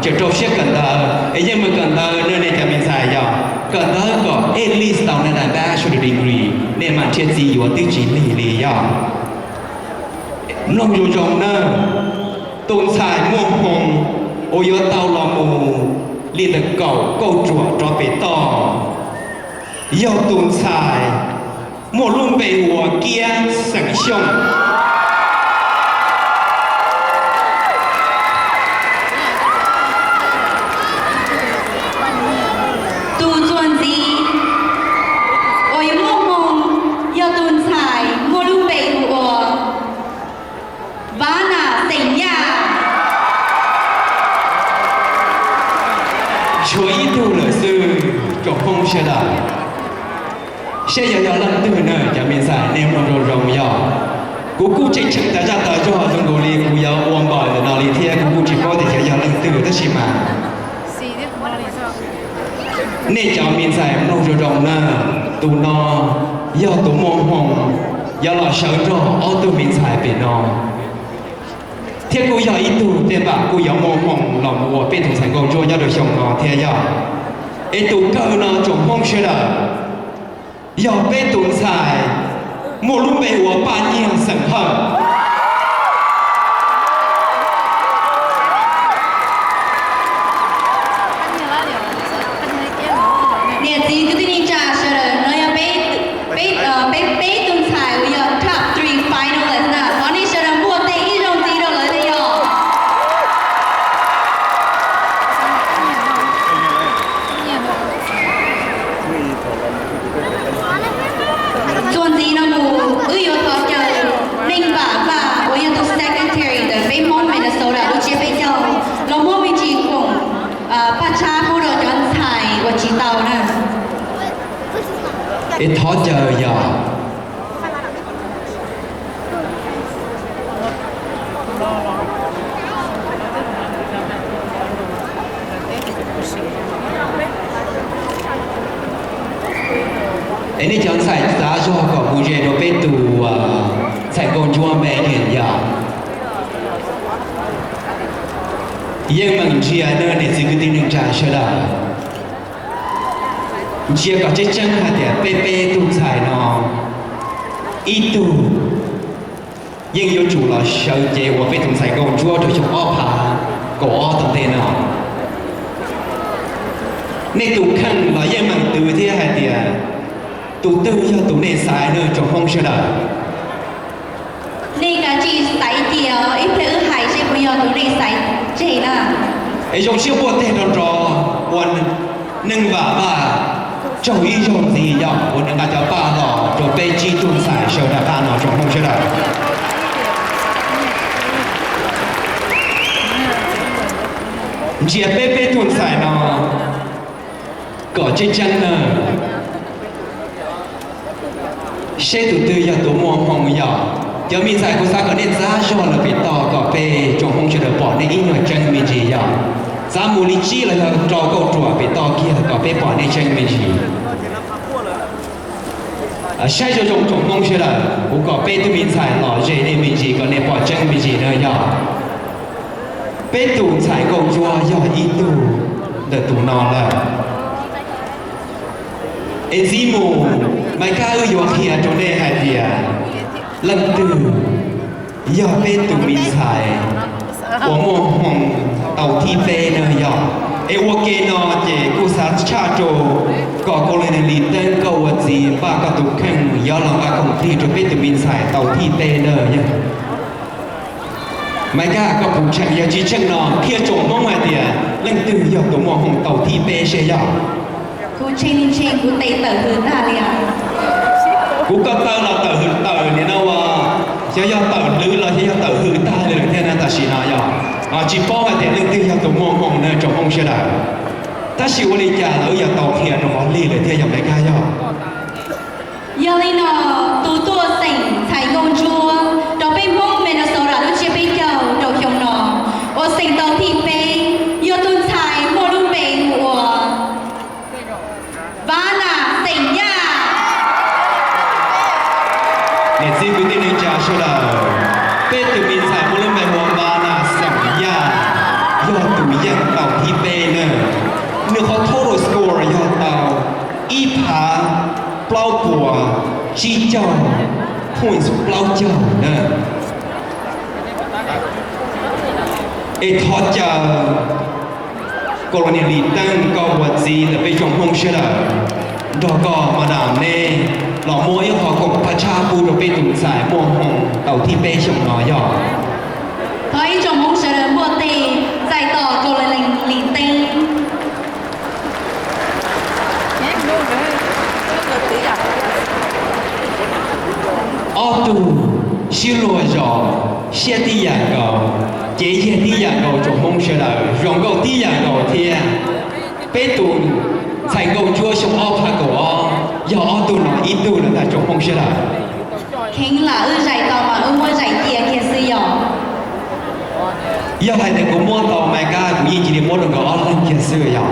Tseem rau siab kawm ntawv es yeej meem kawm ntawv no nej cov me ntxhais yog kawm ntawv kom at least tau nej daim bachelor degree, nej mam nrhiav txiv yuav twb tsis lig li yog. Mloog zoo zoo nawb, tus ntxhais muaj hmoo uas yuav tau los mus li ntawm kaum kauj ruam rov pem toj yog tus ntxhais muaj lub npe hu ua Kiab xeem Xyooj. Tus txuas ntxiv uas yuav muaj hmoo yog tus ntxhais muaj lub npe hu ua Vana xeem Yaj. Tshuav ib tug lawm xwb, tsoom Hmoob sawv daws. Saib yog yog leej twg na cov me ntxhais, nej mloog zoo zoo yog. Kuv kuj tseem tsheej tas zaj tas zog zoo nkaus li kuv yuav ua npaws ntawm no li thiab kuv kuj tsis paub tias xyov yog leej twg tab sis mas nej cov me ntxhais mloog zoo zoo na, tus no yog tus muaj hmoo yuav los sawv nrog ob tug me ntxhais pem no, thiab kuj yog ib tug tej npam kuj yuav muaj hmoo los mus ua peb tus ntxhais nkauj ntsuab nyob rau xyoo no thiab yog. Es tus kawg no tsoom Hmoob sawv daws, yog peb tus ntxhais muaj lub npe ua Paj Nyiag xeem Hawj. Niam txiv kwv tij neej tsa sawv daws, no yog peb, peb, peb, peb tus ntxhais uas yog top three finalist na, thov nej sawv daws npuaj tes ib zaug ntxiv rau lawv thiab yog. Txuas ntxiv no mus wb yuav thov caw Neej Vam Vaj uas yog tus secretary ntawm peb Hmoob Minnesota lub tsiab peb caug los muab me ntsis khoom paj tshab pub rau cov ntxhais uas tsis tau na. Es thov caw yog. Es nej cov ntxhais txav zog kom mus ze rau peb tus ntxhais nkauj ntsuab Megan yog. Yeej meem ntsia na niam txiv kwv tij neej tsa sawv daws, ntsia kom tseeb tseeb hais tias peb peb tug ntxhais no ib tug yeej yuav tsum los sawv cev ua peb tus ntxhais nkauj ntsuab rau xyoo ob phav kaum ob tom ntej no. Nej tus kheej los yeej meem twv thiab hais tias tus twg yog tus nej xaiv na tsoom Hmoob sawv daws. Nej kav tsij xaiv cia ib pliag wb hais seb puas yog tus nej xaiv tseg na. Es zoo siab npuaj teg nrov nrov ua Neej Vam Vaj tsaug ib zaug ntxiv yog ua nws nqa cov paj los rau peb tsib tug ntxhais sawv daws qab no tsoom Hmoob sawv daws. Ntsia peb peb tug ntxhais no kom tseeb tseeb na, seb tus twg yog tus muaj hmoo yog. Cov me ntxhais kuv xav kom nej txav zog lawm pem toj kom peb tsoom Hmoob sawv daws pom nej ib nyuag tseeb me ntsis yog. Txav mus li tsib los yog rau kauj ruam pem toj kiag kom peb pom nej tseeb me ntsis. Saib zoo zoo tsoom Hmoob sawv daws, kuv kom peb tug me ntxhais los ze nej me ntsis kom nej pom tseeb me ntsis na yog. Peb tus ntxhais nkauj ntsuab yog ib tug ntawm tus no lawm. Es ntxiv mus, mas kab wb yuav qhia rau nej hais tias leej twg yog peb tus me ntxhais uas muaj hmoo tau thib peb na yog. Es ua ke no ces kuj xav tshaj rau kom koj li teeb koj ua txiv npaj koj tus kheej yuav los nqa khoom plig rau peb tus me ntxhais tau thib peb na yog. Mas kab koj puas tsheej, yog tsis tsheej no qhia tsoom Hmoob hais tias leej twg yog tus muaj hmoo tau thib peb seb yog. Kuv tshee tshee kuv tes tawm hws tag li os. Kuv ko taw los tawm hws tawm nim no ua, xyov yog tawm hlwv los xyov yog tawm hws tag li lawm thiab na tam sim no yog. Tsis paub hais tias leej twg yog tus muaj hmoo na tsoom Hmoob sawv daws. Tab sis ua li cas los wb yuav tau qhia rau qhov lig lawm thiab yog Meskas yog. Yog li no, tus tuaj xeem ntxhais nkauj ntsuab rau peb Hmoob Minnesota lub tsiab peb caug rau xyoo no uas xeem tau thib peb yog tus ntxhais muaj lub npe hu ua Vana xeem Yaj. Niam txiv kwv tij neej tsa sawv daws, peb tus me ntxhais muaj lub npe hu ua Vana xeem Yaj yog tus yeej tau tsib caug point plaub caug na. Es thov caw Colonel Lis Teeb, koj ua txiv ntawm peb tsoom Hmoob sawv daws, nrog koj madam neb los muab ib qho koom thaj tshab pub rau peb tus ntxhais muaj hmoo tau thib peb xyoo no yog. Thov ib tsoom Hmoob sawv daws npuaj tes txais tos Colonel Lis Teeb. Ob tug sib luag zos, siab tib yam nkaus, cev yag tib yam nkaus, tsoom Hmoob sawv daws zoo nkauj tib yam nkaus thiab. Peb tus ntxhais nkauj ntsuab xyoo ob phav kaum ob yog ob tug no ib tug lawm ntag tsoom Hmoob sawv daws. Kheev lam wb zais tau mas wb muab zais cia kiag xwb yog. Yog hais tias kuv muab tau Maiv Kab kuv yeej cia li muab rau nkawd ob leeg kiag xwb yog.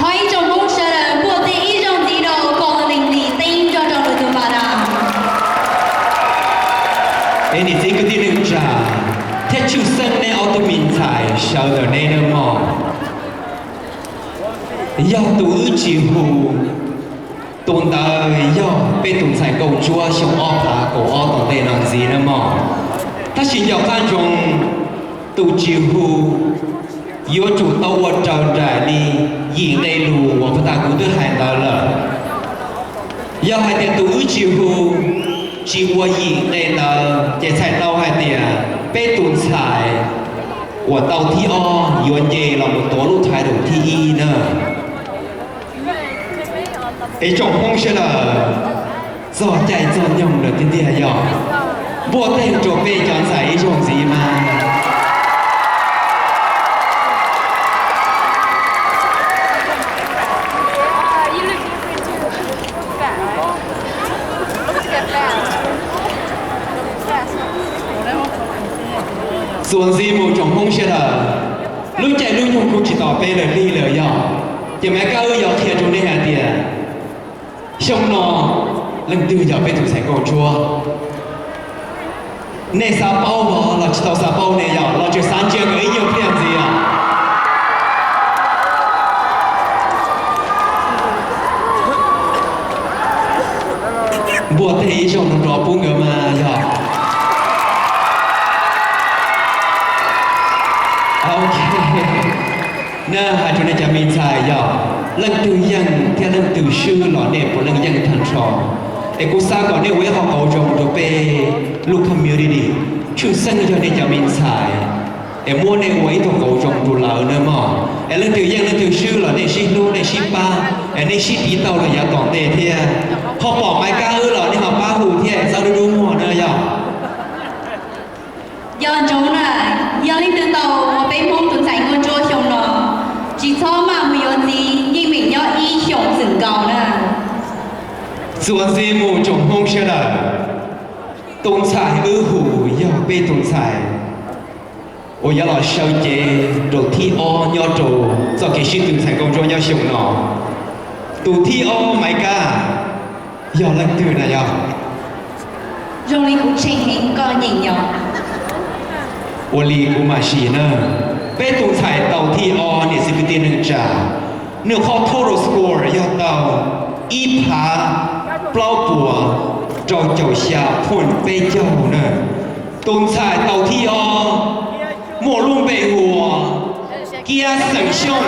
Thov ib tsoom Hmoob sawv daws npuaj tes ib zaug ntxiv rau Colonel Lis Teeb nrog rau nws tus madam. Es niam txiv kwv tij neej tsa thiab tshwj xeeb neb ob tug me ntxhais sawv ntawm neb nawb mog. Yog tus wb tsis hu, tus ntawd yog peb tus ntxhais nkauj ntsuab xyoo ob phav kaum ob tom ntej no ntxiv nawb mog. Tab sis nco qab ntsoov, tus tsis hu yuav tsum tau ua raws nraim li yim nqe lus uas puag ta kuv twb hais ntawd lawm. Yog hais tias tus wb tsis hu, tsis ua yim nqe ntawd ces txhais tau hais tias peb tus ntxhais uas tau thib ob yuav nce los mus tuav lub title thib ib na. Es tsoom Hmoob sawv daws, txog caij txog nyoog lawm tiag tiag yog, npuaj tes rau peb cov ntxhais ib zaug ntxiv mas. Txuas ntxiv mus tsoom Hmoob sawv daws, lub caij lub nyoog kuj tsis tos peb lawm lig lawm yog, ces Maiv Kab wb yuav qhia rau nej hais tias xyoo no leej twg yog peb tus ntxhais nkauj ntsuab. Nej xav paub los tsis tau xav paub ne yog, los tseem xav ntsia nkawd ib nyuag pliag ntxiv os. Npuaj tes ib zaug no rov pub nkawd mas yog. Ok, na hais rau nej cov me ntxhais yog, leej twg yeej thiab leej twg swb los nej puav leej yeej tag nrho. Es kuv xav kom nej ua ib qho qauv zoo rau peb lub community, tshwj xeeb yog nej cov me ntxhais, es muab nej ua ib tug qauv zoo rau lawv na mog. Es leej twg yeej leej twg swb los nej sib hlub nej sib pab, es nej sib tiv taug los yav tom ntej thiab. Ho pom Maiv Kab wb los nej ho pab hu thiab, txhob dub dub muag na yog. Yog ntsoov na, yog leej twg tau ua peb Hmoob tus ntxhais nkauj ntsuab xyoo no, tsis txhob maj mus yuav txiv, yeej meem nyob ib xyoos txwm nkaus na. Txuas ntxiv mus tsoom Hmoob sawv daws, tus ntxhais wb hu yog peb tus ntxhais uas yuav los sawv cev rau thib ob nyob rau txoj kev sib tw ntxhais nkauj ntsuab nyob xyoo no. Tus thib ob Maiv Kab yog leej twg na yog? Zoo li kuv tshee heev koj nyeem yog. Ua li kuv mam sim na. Peb tus ntxhais tau thib ob niam txiv kwv tij neej tsa, nws qhov total score yog tau ib phav plaub puas rau caum xya point peb caug na. Tus ntxhais tau thib ob muaj lub npe hu ua Kiab Xeem Xyooj.